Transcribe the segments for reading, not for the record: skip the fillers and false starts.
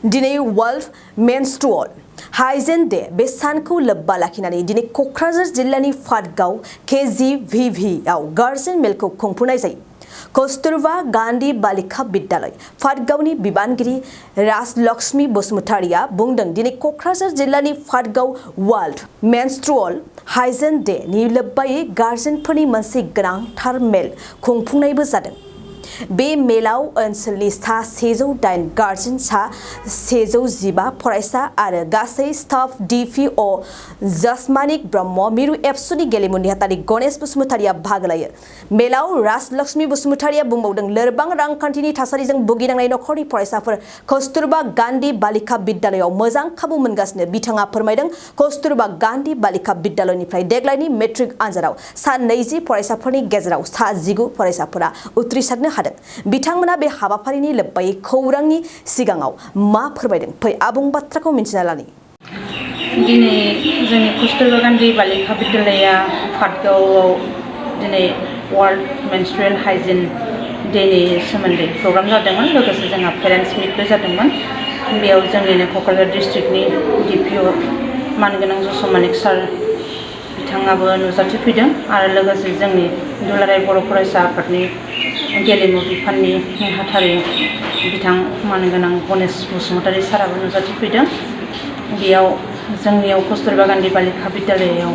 दिनै world मेनस्ट्रुअल Huygens day बे सानखौ लोब्बा लाखिनानै दिनै कक्राझार जिल्लानि फाटगाव Kgbv आव गार्जेन मेलखौ खुंफुंनाय जायो। कस्तुरबा गांधी बालिका विद्यालय फाटगावनि बिबानगिरि राजलक्ष्मी बसुमतारिया बुंदों दिनै कक्राझार जिल्लानि फाटगाव वर्ल्ड मेनस्ट्रुअल हाइजेन डे नि लोब्बायै गार्जेनफोरनि मोनसे गोनांथार मेल खुंफुंनायबो जादों। बे मेलाव ओनसोलनि सा 108 गार्जेन सा 115 फरायसा आरो गासै स्टाफ DPO जसमानिक ब्रह्म मिरु एबसुनि गेलेमु नेहाथारि गणेश बसुमतारिया बाहागो लायो। मेलाव राजलक्ष्मी बसुमतारिया बुंबावदों लोरबां रांखान्थिनि थासारिजों भुगिनांनाय नखरनि फरायसाफोर कस्तुरबा गांधी बालिका विद्यालयाव मोजां खाबु मोनगासिनो। बिथाङा फोरमायदों कस्तुरबा गांधी बालिका विद्यालयनिफ्राय देग्लायनि मेट्रिक आनजादाव सा 20 फरायसाफोरनि गेजेराव सा 19 फरायसाफोरा उथ्रिसारनो हादों। बिथांमोना बे हाबाफारिनि लोब्बायै खौरांनि सिगाङाव मा फोरमायदों फै आबुं बाथ्राखौ मिथिना लानि। दिनै जोंनि कस्तुरबा गांधी बालिका विद्यालया फाटगावआव दिनै वर्ल्ड मेनस्ट्रुअल हाइजिन डेनि सोमोन्दै प्रग्राम जादोंमोन। लोगोसे जोंहा पेरेन्ट्स मिटबो जादोंमोन। बेयाव जोंनिनो क'क्राझार डिस्ट्रिक्टनि DPO मानगोनां जसमानिक सार बिथाङाबो नुजाथिफैदों आरो लोगोसे जोंनि दुलाराय बर' फरायसा आफादनि गेलेमु बिफाननि नेहाथारि बिथां मानगोनां गणेश बसुमतारि साराबो नुजाथिफैदों। बेयाव जोंनियाव कस्तुरबा गांधी बालिका विद्यालयाव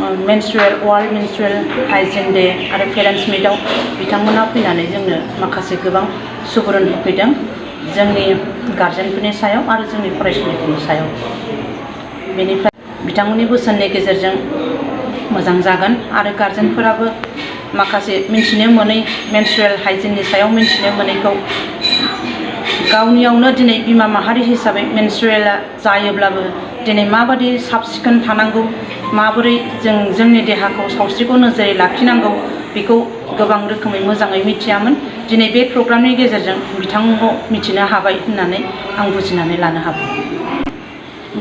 वर्ल्ड मेनस्ट्रुअल हाइजिन डे आरो पेरेन्ट्स मिटआव बिथांमोना फैनानै जोंनो माखासे गोबां सुबुरुन होफैदों जोंनि गार्जेनफोरनि सायाव आरो जोंनि फरायसुलिफोरनि सायाव। बेनिफ्राय बिथांमोननि बोसोननि गेजेरजों मोजां जागोन आरो गार्जेनफोराबो माखासे मिन्थिनो मोनै मेनस्ट्रुअल हाइजिननि सायाव मिन्थिनो मोनैखौ गावनियावनो दिनै बिमा माहारि हिसाबै मेनस्ट्रुअला जायोब्लाबो दिनै माबादि साब सिखोन थानांगौ, माबोरै जोंनि देहाखौ सावस्रिखौ नोजोरै लाखिनांगौ बेखौ गोबां रोखोमै मोजाङै मिथियामोन। दिनै बे प्रग्रामनि गेजेरजों बिथांमोनखौ मिथिनो हाबाय होननानै आं बुजिनानै लानो हाबाय।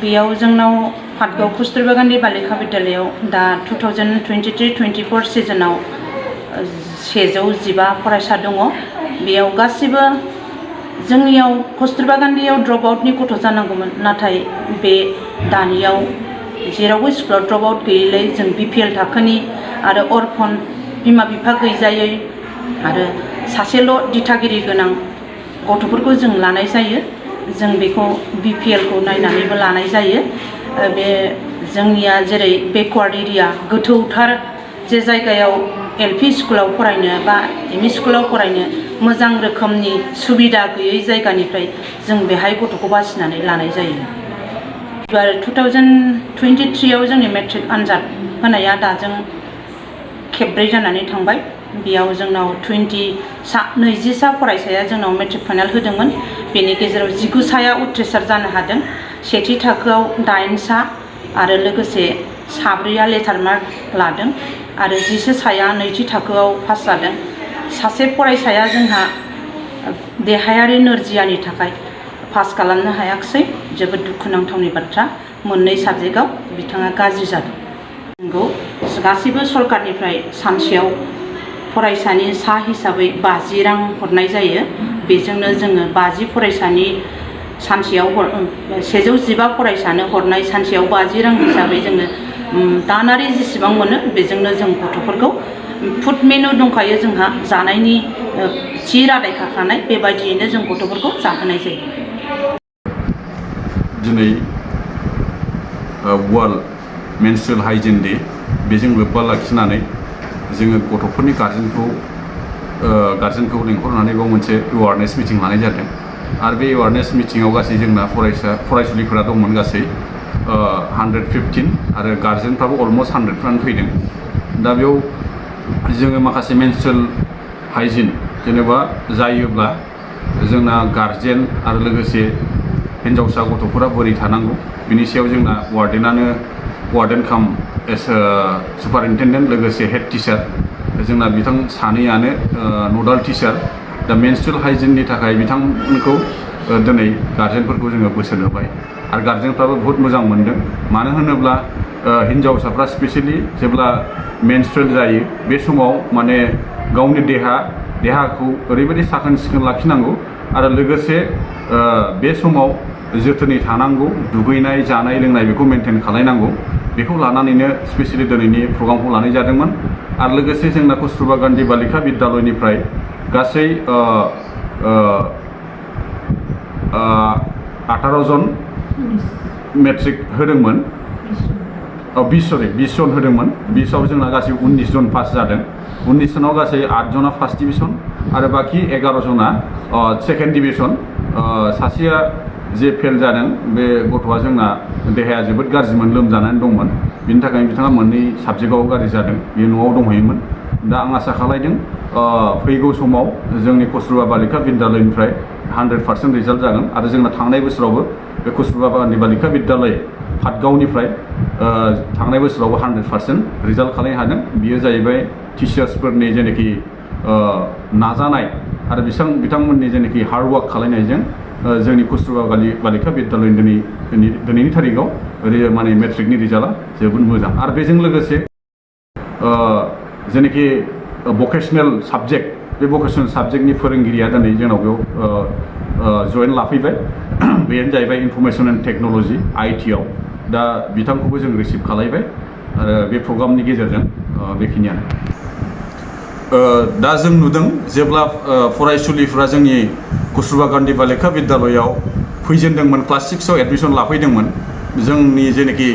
बेयाव जोंनाव फाटगाव कस्तुरबा गांधी बालिका विद्यालयाव दा 2023-24 सिजनाव 115 फरायसा दङ। बेयाव गासिबो जोंनियाव कस्तुरबा गांधीयाव ड्रप आउटनि गथ' जानांगौमोन, नाथाय बे दानियाव जेरावबो स्कुलाव ड्रप आउट गैयैलाय जों BPL थाखोनि आरो अरफन बिमा बिफा गैजायै आरो सासेल' दिथागिरि गोनां गथ'फोरखौ जों लानाय जायो। जों बेखौ BPL खौ नायनानैबो लानाय जायो। बे जोंनिया जेरै बेकवार्ड एरिया गोथौथार जे जायगायाव LP स्कुलाव फरायनो बा ME स्कुलाव फरायनो मोजां रोखोमनि सुबिदा गैयै जायगानिफ्राय जों बेहाय गथ'खौ बासिनानै लानाय जायो। 2023 आव जोंनि मेट्रिक आनजाद होनाया दाजों खेबब्रै जानानै थांबाय। बेयाव जोंनाव 20 फरायसाया जोंनाव मेट्रिक फाइनाल होदोंमोन। बेनि गेजेराव 19 साया उथ्रिसार जानो हादों। सेथि थाखोआव 8 सा आरो लोगोसे 4 लेटार मार्क लादों आरो 10 साया नैथि थाखोआव पास जादों। सासे फरायसाया जोंहा देहायारि नोरजियानि थाखाय पास खालामनो हायाखिसै। जोबोद दुखुनांथावनि बाथ्रा। मोननै साबजेक्टआव बिथाङा गाज्रि जादों। नंगौ गासैबो सरकारनिफ्राय सानसेयाव फरायसानि सा हिसाबै 50 रां हरनाय जायो। बेजोंनो जोङो 50 फरायसानि सानसेयाव 115 फरायसानो हरनाय सानसेयाव 50 रां हिसाबै जोङो दानारि जेसेबां मोनो बेजोंनो जों गथ'फोरखौ फुड मेनु दंखायो जोंहा जानायनि थि रादाय खाखानाय बेबायदियैनो जों गथ'फोरखौ जाहोनाय जायो। दिनै वर्ल्ड मेनस्ट्रुअल हाइजिन डे बेजों लोब्बा लाखिनानै जोङो गथ'फोरनि गार्जेनखौ लिंहरनानै बेयाव मोनसे एवारनेस मिटिं लानाय जादों आरो बे एवारनेस मिटिङाव गासै जोंना फरायसुलिफोरा दंमोन गासै 115 आरो गार्जेनफ्राबो अलमस्ट 100 फैदों। दा बेयाव जोङो माखासे मेनस्ट्रुअल हाइजिन जेनेबा जायोब्ला जोंना गार्जेन आरो लोगोसे हिन्जावसा गथ'फोरा बोरै थानांगौ बिनि सायाव जोंना वार्डेन काम सुपारिनटेन्डेन्ट लोगोसे हेड टिचार जोंना बिथां सानैयानो नडाल टिचार। दा मेनस्ट्रुअल हाइजिननि थाखाय बिथांमोनखौ दिनै गार्जेनफोरखौ जोङो बोसोन होबाय आरो गार्जेनफ्राबो बहुत मोजां मोनदों। मानो होनोब्ला हिन्जावसाफ्रा स्पेसियेलि जेब्ला मेनस्ट्रुअल जायो बे समाव माने गावनि देहाखौ ओरैबायदि साखोन सिखोन लाखिनांगौ आरो लोगोसे बे समाव जोथोनै थानांगौ दुगैनाय जानाय लोंनाय बेखौ मेनटेन खालायनांगौ बेखौ लानानैनो स्पेसियेलि दिनैनि प्रग्रामखौ लानाय जादोंमोन आरो लोगोसे जोंना कस्तुरबा गान्धी बालिका बिद्यालयनिफ्राय गासै 18 जन मेट्रिक होदोंमोन 20 जन होदोंमोन 20आव जोंना गासै 19 जन पास जादों 19 जनाव गासै 8 जना फार्स्ट डिभिजन आरो बाखि 11 जना सेकेन्ड डिभिजन सासेया जे फेल जादों बे गथ'आ जोंना देहाया जोबोद गाज्रिमोन लोमजानानै दंमोन बिनि थाखाय बिथाङा मोननै साबजेक्टआव गाज्रि जादों बे न'आव दंहैयोमोन दा आं आसा खालामदों फैगौ समाव जोंनि कस्तुरबा बालिका बिद्यालयनिफ्राय 100% रिजाल्ट जागोन आरो जोंना थांनाय बोसोरावबो बे कस्तुरबा गान्धी बालिका बिद्यालय फादगावनिफ्राय थांनाय बोसोरावबो 100% रिजाल्ट खालामनो हादों बियो जाहैबाय टिचार्सफोरनि जेनाखि नाजानाय आरो बिथांमोननि जेनाखि हार्डवर्क खालामनायजों जोंनि कस्तुरबा बालिका बिद्यालयनि दिनैनि थारिखआव माने मेट्रिकनि रिजाल्टआ जोबोद मोजां आरो बेजों लोगोसे जेनाखि भकेसनेल साबजेक्ट बे भकेसनेल साबजेक्टनि फोरोंगिरिया दिनै जोंनाव बेयाव जयेन लाफैबाय बेनो जाहैबाय इनफरमेसन एन्ड टेक्न'लजि IT आव दा बिथांखौबो जों रिसिभ खालामबाय आरो बे प्रग्रामनि गेजेरजों बेखिनियानो दा जों नुदों जेब्ला फरायसुलिफ्रा जोंनि कस्तुरबा गान्धी बालिका बिद्यालयाव फैजेनदोंमोन क्लास 6आव एडमिसन लाफैदोंमोन जोंनि जेनाखि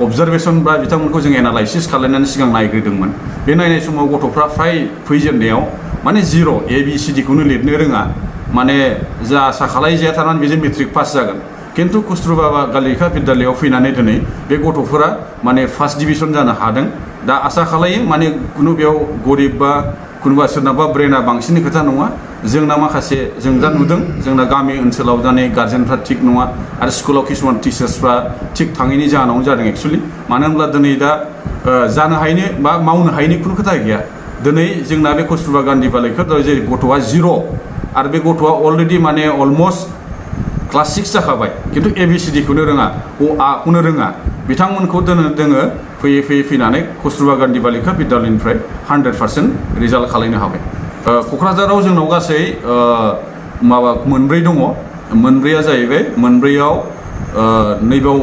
अबजारभेसन बा बिथांमोनखौ जों एनालाइसिस खालामनानै सिगां नायग्रोदोंमोन बे नायनाय समाव गथ'फ्रा फ्राय फैजेननायाव माने 0 ABCD खौनो लिरनो रोङा माने जा आसा खालामजाया थारमाने बेजों मेट्रिक पास जागोन किन्तु कस्तुरबा बालिका बिद्यालयाव फैनानै दिनै बे गथ'फोरा माने फार्स्ट डिभिजन जानो हादों दा आसा खालायो माने कुनु बेयाव गरिब बा कुनुबा सोरनाबा ब्रेना बांसिननि खोथा नङा जोंना माखासे जों दा नुदों जोंना गामि ओनसोलाव जानाय गार्जेनफ्रा थिग नङा आरो स्कुलाव किसुमान टिचार्सफ्रा थिग थाङैनि जाहोनावनो जादों एक्सुवेलि मानो होनब्ला दिनै दा जानो हायैनि बा मावनो हायैनि खुनु खोथा गैया दिनै जोंना बे कस्तुरबा गान्धी बालिका जे गथ'आ 0 आरो बे गथ'आ अलरेडि माने अलमस्ट क्लास 6 जाखाबाय किन्तु ABCD खौनो रोङा A खौनो रोङा बिथांमोनखौ दोङो फैनानै कस्तुरबा गान्धी बालिका बिद्यालयनिफ्राय 100% रिजाल्ट खालामनो हाबाय क'क्राझाराव जोंनाव गासै मोनब्रै दङ मोनब्रैया जाहैबाय मोनब्रैयाव नैबाव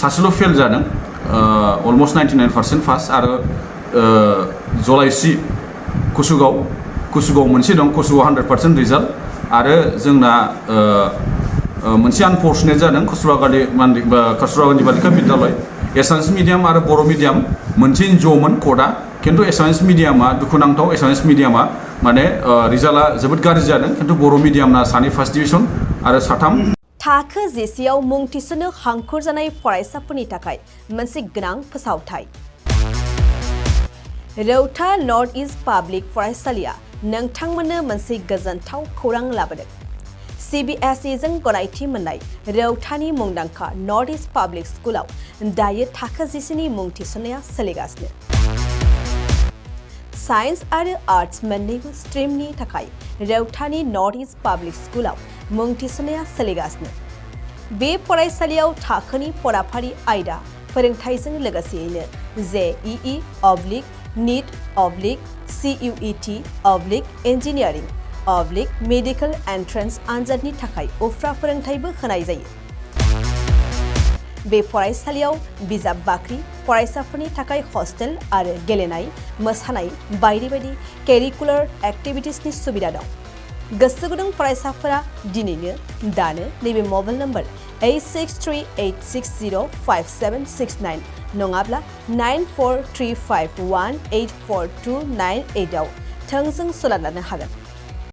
सासेल' फेल जादों अलमस्ट 99% पास आरो जलाइसि कुसुगाव मोनसे दं कुसुगाव 100% रिजाल्ट आरो जोंना मोनसे आनफर्चुनेट जादों कस्तुरबा गान्धी बालिका बिद्यालय एसामिस मिडियाम आरो बर' मिडियाम मोनसे ज'मोन क'डआ किन्तु एसामिस मिडियामा दुखुनांथाव एसामिस मिडियामा माने रिजाल्टआ जोबोद गाज्रि जादों किन्तु बर' मिडियामना 2 फार्स्ट डिभिजन आरो 3 थाखो जिसेआव मुं थिसननो हांखुर जानाय फरायसाफोरनि थाखाय मोनसे गोनां फोसावथाय रौता नर्थ इस्ट पाब्लिक फरायसालिया नोंथांमोननो मोनसे गोजोनथाव खौरां लाबोदों CBSE जों गनायथि मोननाय रौतानि मुंदांखा नर्थ इस्ट पाब्लिक स्कुलाव दायो थाखो जिसेनि मुं थिसननाया सोलिगासिनो साइन्स आरो आर्ट्स मोन्नैबो स्ट्रिमनि थाखाय रौतानि नर्थ इस्ट पाब्लिक स्कुलाव मुं थिसननाया सोलिगासिनो बे फरायसालियाव थाखोनि फराफारि आयदा फोरोंथायजों लोगोसेयैनो JEE NEET CUET engineering medical entrance आनजादनि थाखाय उफ्रा फोरोंथायबो होनाय जायो बे फरायसालियाव बिजाब बाख्रि फरायसाफोरनि थाखाय हस्टेल आरो गेलेनाय मोसानाय बायदि बायदि केरिकुलार एक्टिभिटिसनि सुबिदा दं गोसो गुदुं फरायसाफोरा दिनैनो दानो नैबे मबाइल नम्बर 8638605769 नङाब्ला 9435184298 आव थोंजों सोलाद लानो हागोन